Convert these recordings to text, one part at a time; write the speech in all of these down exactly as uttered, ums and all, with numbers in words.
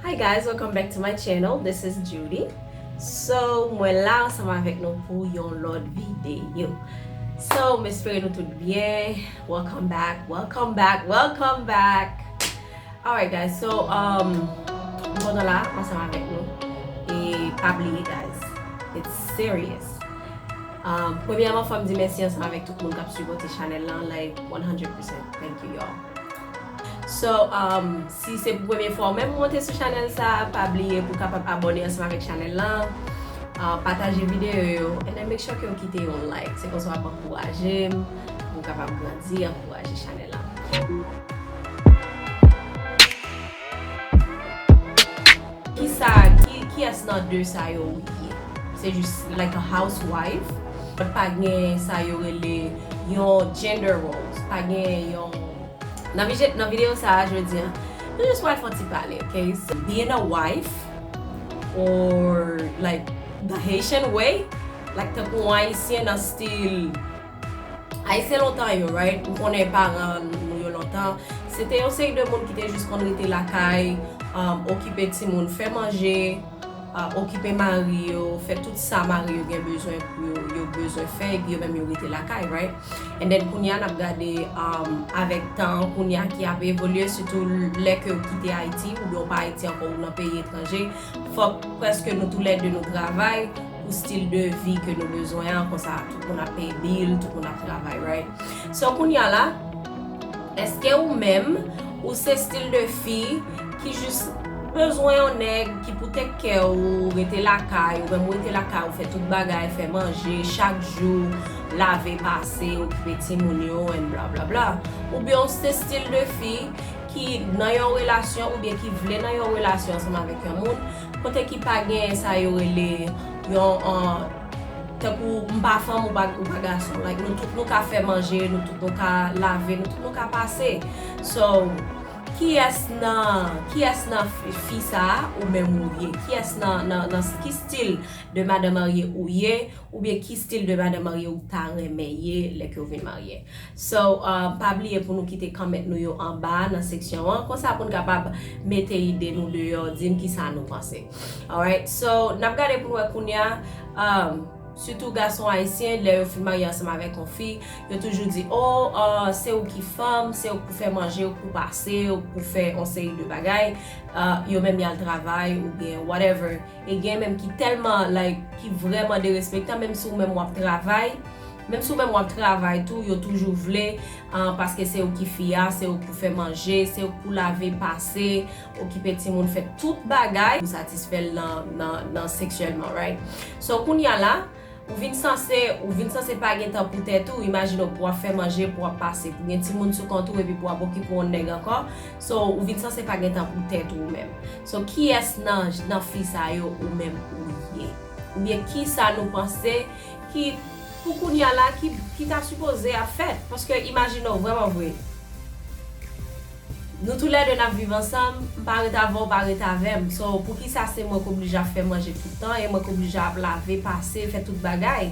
Hi guys, welcome back to my channel. This is Judy. So, mwen la ansanm avèk nou pou yon lòt videyo. So, m espere nou tout byen. Welcome back, welcome back, welcome back. Alright guys, so um, m kontan la ansanm avèk nou. E pa bliye guys, it's serious. Um, premyèman, fò m di mèsi ansanm avèk tout moun k ap sipòte chanèl lan, like, one hundred percent. Thank you, y'all. So, um, si se pou premye fwa ou menm ou monte sou chanèl sa, pa bliye pou w kapab abòne ansanm avèk chanèl lan, uh, pataje videyo yo, and then make sure ke w kite yon like. Se konsa w ap ankouraje m pou m kapab grandi, ankouraje chanèl lan. Kisa, ki, kiyès nan de sa yo ou ye? Se jis like a housewife, but pa gen sa yo rele yon gender roles, pa gen yon, nan vije-, nan videyo sa a jodi a, nou jis pral fè yon ti pale, okay? So, being a wife, or like the Haitian way, like tankou yon Ayisyen nan stil Ayisyen lontan yo, right? M konnen paran nou yo lontan, se te yon seri de moun ki te jis konn rete lakay, um, okipe timoun, fè manje, uh, okipe mari yo, fè tout sa mari yo gen bezwen pou yo, yo bezwen fè, epi yo menm yo rete lakay, right? And then kounye a n ap gade, um, avèk tan kounye a ki ap evolye, sitou lè ke ou kite Ayiti, oubyen ou pa Ayiti ankò, ou nan peyi etranje, fòk prèske nou toulède nou travay pou stil de vi ke nou bezwen an, konsa tout moun ap peye bil, tout moun ap travay, right? So kounye a la, èske ou menm, ou se stil de fi ki jis bezwen yon nèg ki pou take care ou, rete lakay, ou menm ou rete lakay, ou fè tout bagay, fè manje chak jou, lave, pase, okipe timoun yo, and bla bla bla. Oubyen ou se stil de fi ki nan yon relasyon oubyen ki vle nan yon relasyon ansanm avèk yon moun, kote ki pa gen sa yo rele yon, uh, tankou m pa fanm, ou pa, ou pa gason. Like, nou tout nou ka fè manje, nou tout nou ka lave, nou tout nou ka pase. So, kiyès nan, kiyès nan fi, fi sa a ou menm ou ye? Kiyès nan, nan, nan ki stil de madan marye ou ye? Oubyen ki stil de madan marye ou ta renmen ye lè ke w vin marye? So, uh, pa bliye pou nou kite comment nou yo anba nan seksyon an, konsa pou n kapab mete ide nou deyò, di n kisa nou panse. Alright, so, n ap gade pou n wè kounye a, um, sitou gason ayisyen, lè yo fin marye ansanm avèk yon fi, yo toujou di, oh, uh, se ou ki fanm, se ou k pou fè manje, ou k pou pase, ou k pou fè yon seri de bagay, uh, yo menm y al travay, oubyen whatever. E gen menm ki tèlman, like, ki vrèman derespektan, menm si ou menm w ap travay, menm si ou menm w ap travay tou, yo toujou vle, ah, paske se ou ki fi a, se ou k pou fè manje, se ou k pou lave, pase, okipe timoun, fè tout bagay pou satisfè l nan, nan, nan seksyèlman, right? So, kounye a la, ou vin sanse, ou vin sanse pa gen tan pou tèt ou, imajine w pou w ap fè manje, pou w ap pase, pou gen timoun sou kont ou, epi pou w ap okipe yon nèg ankò. So, ou vin sanse pa gen tan pou tèt ou menm. So, kiyès nan, nan fi sa yo ou menm ou ye? Oubyen kisa nou panse ki, pou kounye a la, ki, ki ta sipoze ap fèt? Paske imajine w vrèman vre, nou toulède n ap viv ansanm, m pa ret avè w, w pa ret avè m. So, poukisa se mwen k oblije ap fè manje tout tan, e mwen k oblije ap lave, pase, fè tout bagay?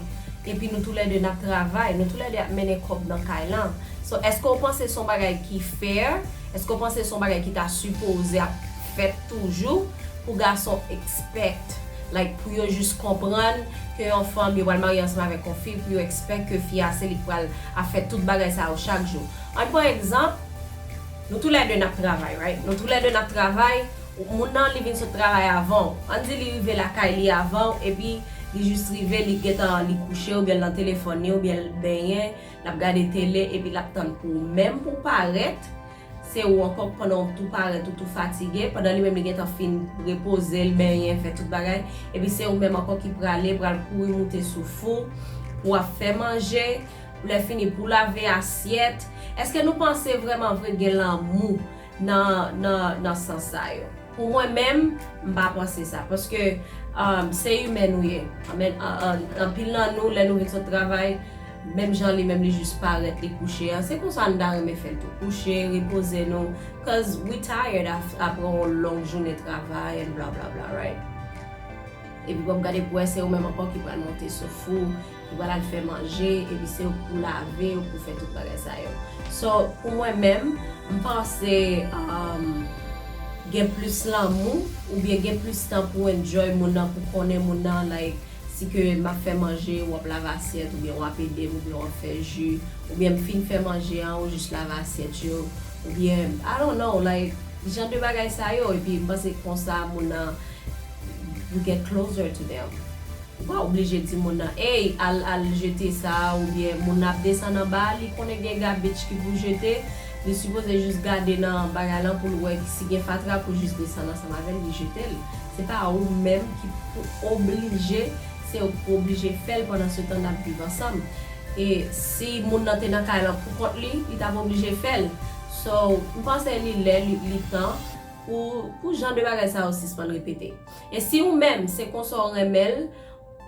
Epi nou toulède n ap travay, nou toulède ap mennen kòb nan kay lan. So, èske w panse se yon bagay ki fair? Èske w panse se yon bagay ki ta sipoze ap fèt toujou pou gason expect, like, pou yo jis konprann ke yon fanm, yo pral marye ansanm avèk yon fi, pou yo expect ke fi a se li k pral ap fè tout bagay sa yo chak jou? Ann pran egzanp, nou toulède n ap travay, right? Nou toulède n ap travay, moun nan li vin sot travay avan w. Ann di li rive lakay li avan w, epi li jis rive, li gentan, li kouche, oubyen l nan telefòn li, oubyen l benyen, l ap gade tele, epi l ap tann pou ou menm pou w parèt. Se ou ankò k pandan w tou parèt, ou tou fatige, pandan li menm li gentan fin repoze l, benyen, fè tout bagay, epi se ou menm ankò ki prale, pral kouri moute sou fou, pou w ap fè manje, lè fini pou w lave asyèt. Èske nou panse vrèman vre gen lanmou nan, nan, nan sans sa yo? Pou mwen menm, m pa panse sa, paske, um, se imè nou ye. Anmèn, an, an, anpil nan nou, lè nou vin sot travay, menm jan li menm li jis parèt, li kouche a, se konsa n ta renmen fè l tou. Kouche, repoze nou, 'cause we tired af-, apre yon long jounen travay and bla bla bla, right? Epi w ap gade pou wè se ou menm ankò ki pral monte sou fou, ki pral al fè manje, epi se ou k pou lave, ou k pou fè tout bagay sa yo. So, pou mwen menm, m panse, um, gen plis lanmou, oubyen gen plis tan pou enjoy moun nan, pou konnen moun nan, like, si ke m ap fè manje, w ap lave asyèt, oubyen w ap ede m, oubyen w ap fè ji, oubyen m fin fè manje an, ou jis lave asyèt yo, oubyen, I don't know, like, jan de bagay sa yo, epi m panse konsa moun nan, you get closer to them. Ou pa oblije di moun nan, "Ey, al, al jete sa," oubyen moun nan ap desann anba, li konnen gen garbage ki pou jete, li sipoze jis gade nan bagay lan pou l wè si gen fatra pou jis desann ansanm avè l, li jete l. Se pa ou menm ki pou oblije, se ou ki pou oblije fè l pandan se tan n ap viv ansanm. E si moun nan te nan kay lan pou kont li, li t ap oblije fè l. So, m panse li lè, li, li tan pou, pou jan de bagay sa yo sispann repete. E si ou menm, se konsa w renmen l,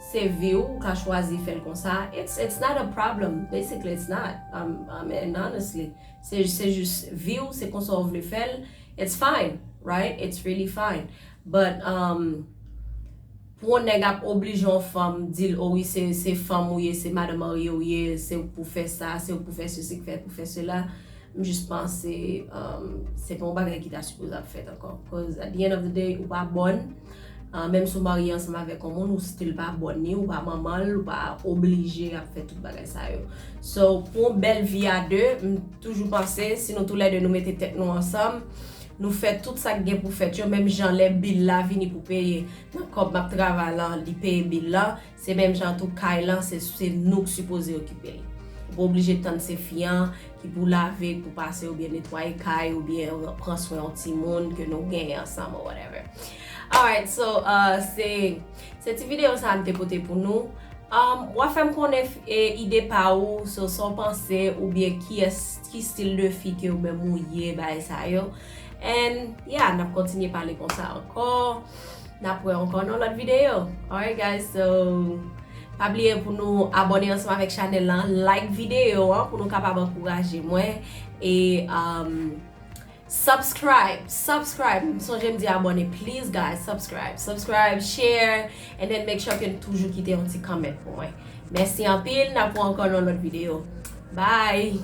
se vi w, ou ka chwazi fè l konsa. It's, it's not a problem. Basically, it's not. Um, um, and honestly, se, se jis vi w, se konsa w vle fè l. It's fine, right? It's really fine. But, um, pou yon nèg ap oblije yon fanm di l, "O wi, se, se fanm ou ye, se madan marye ou ye, se ou k pou fè sa, se ou k pou fè sesi, k fè, pou fè sela," m jis panse, um, se pa yon bagay ki ta sipoze ap fèt ankò. 'Cause at the end of the day, ou pa bòn. Uh, menm si w marye ansanm avèk yon moun, ou still pa bòn ni, ou pa manman l, ou pa oblije ap fè tout bagay sa yo. So, pou yon bèl vi a de, m toujou panse, si nou toulède nou mete tèt nou ansanm, nou fè tout sa k gen pou fèt yo, menm jan lè bil la vini pou peye, nan kòb m ap travay lan, li peye bil lan, se menm jan tou kay lan, se, se nou k sipoze okipe l. Ou pa oblije tann se fi an ki pou lave, ki pou pase oubyen netwaye kay oubyen pran swen yon timoun ke nou genyen ansanm or whatever. Alright, so, uh, se, se ti videyo sa a m te pote pou nou. Um, w a fè m konnen, e, ide pa ou, so, sa w panse, oubyen kiyès, ki stil de fi ke ou menm ou ye, bagay sa yo. And, yeah, n ap kontinye pale konsa ankò. N ap wè ankò nan lòt videyo. Alright, guys, so, pa bliye pou nou abòne ansanm avèk chanèl lan, like videyo an pou nou kapab ankouraje mwen. E, um, subscribe, subscribe. M sonje m di abòne, please, guys, subscribe. Subscribe, share, and then make sure ke n toujou kite yon ti comment pou mwen. Mèsi anpil, n ap wè ankò nan lòt videyo. Bye!